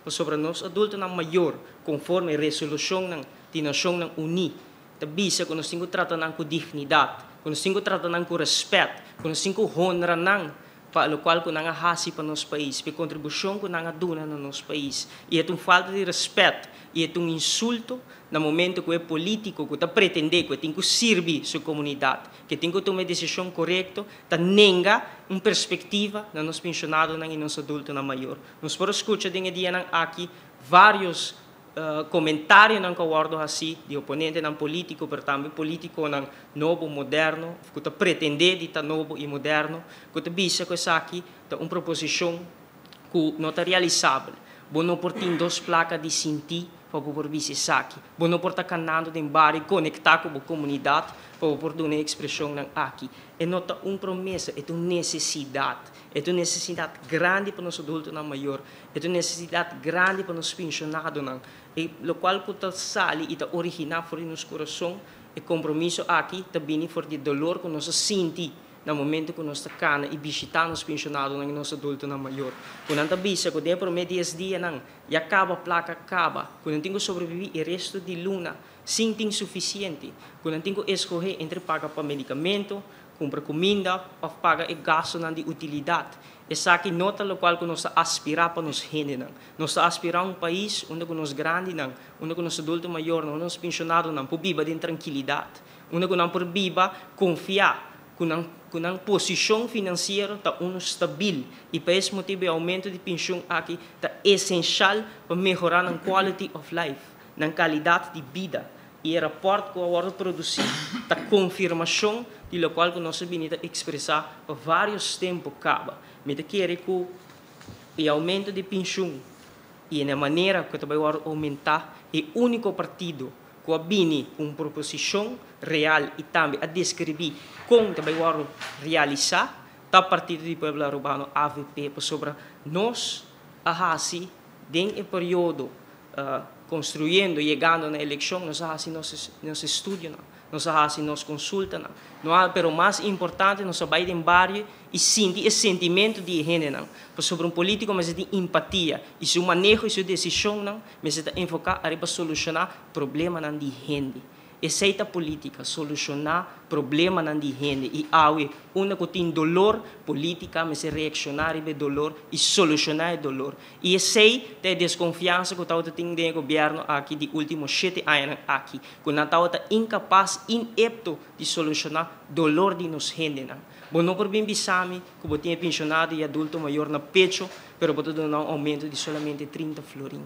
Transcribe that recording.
Pasobra nos adultonan mayor, conforme resolucionnan di Nacionnan Uni, ta bisa cu nos tin cu trata nan cu dignidad, cu nos tin cu trata nan cu respet, cu nos tin cu honra nan pa locual cu nan a haci pa nos pais, pa e contribucion cu nan a duna na nos pais. Y e ta un falta di respet y e ta un insulto na momento cu e politico cu ta pretende cu e tin cu sirbi su comunidad, cu e tin cu tuma e decision corecto, ta nenga un perspectiva na nos pensionadonan y nos adultonan mayor. Nos por a scucha den e dianan aki varios comentarionan cu a wordo haci di oponentenan politico, pero tambe politiconan nobo, moderno, of cu ta pretende di ta nobo y moderno, cu ta bisa cu esaki ta un proposicion cu no ta realisabel. Bo no por tin dos placa di sinti pa bo por bisa esaki. Bo no por ta canando den bario conecta cu bo comunidad pa bo por duna e expresionnan aki. E no ta un promesa, e ta un necesidad. E ta un necesidad grandi pa nos adultonan mayor. E ta un necesidad grandi pa nos pensionadonan. E locual cu ta sali y ta origina for di nos curason, e compromiso aki ta bini for di e dolor cu nos a sinti na momento cu nos ta cana y bishita nos pensionadonan y nos adultonan mayor. Cu nan ta bisa cu den e prome dies dianan ya caba placa caba, cu nan tin cu sobrevivi e resto di luna sin tin suficiente, cu nan tin cu escoge entre paga pa medicamento, cumpra cuminda of paga e gastonan di utilidad. Esaki no ta locual cu nos ta aspira pa nos hendenan. Nos ta aspira un pais unda cu nos grandinan, unda cu nos adulto mayornan, unda nos pensionadonan por biba den trankilidad, unda cu nan por biba confia cu nan posicion financiero ta uno stabil, y pa es motibo e aumento di pensioen aki ta esencial pa mehora nan quality of life, nan calidad di bida. Y e rapport cu a wordo produci ta confirmacion di locual cu nos a bini ta expresa pa varios tempo caba. Mi ta kere cu e aumento di pensioen y na manera cu ta bay wordo aumenta, e unico partido cu a bini cu un proposicion real y tambe a describi con ta bay wordo realisa ta Partido di Pueblo Arubano, AVP, pasobra nos a haci den e periodo construyendo, yegando na eleccion, nos a haci nos estudionan, nos a haci nos consultanan. No, pero mas importante, nos a bay den bario y sinti e sentimento di hendenan. Pasobra un politico mester tin empatia y su maneho y su decisionnan mester ta enfoca ariba soluciona problemanan di hende. Esey ta politica, soluciona problemanan di hende. Y awe, unda cu tin dolor, politica mester reacciona riba e dolor y soluciona e dolor. Y esey ta e desconfiansa cu tawata tin den e gobierno aki di ultimo 7 añanan aki, cu nan tawata incapas, inepto di soluciona dolor di nos hendenan. Bo no por bin bisami cu bo tin pensionado y adulto mayor na pecho, pero bo ta duna un aumento di solamente 30 florin.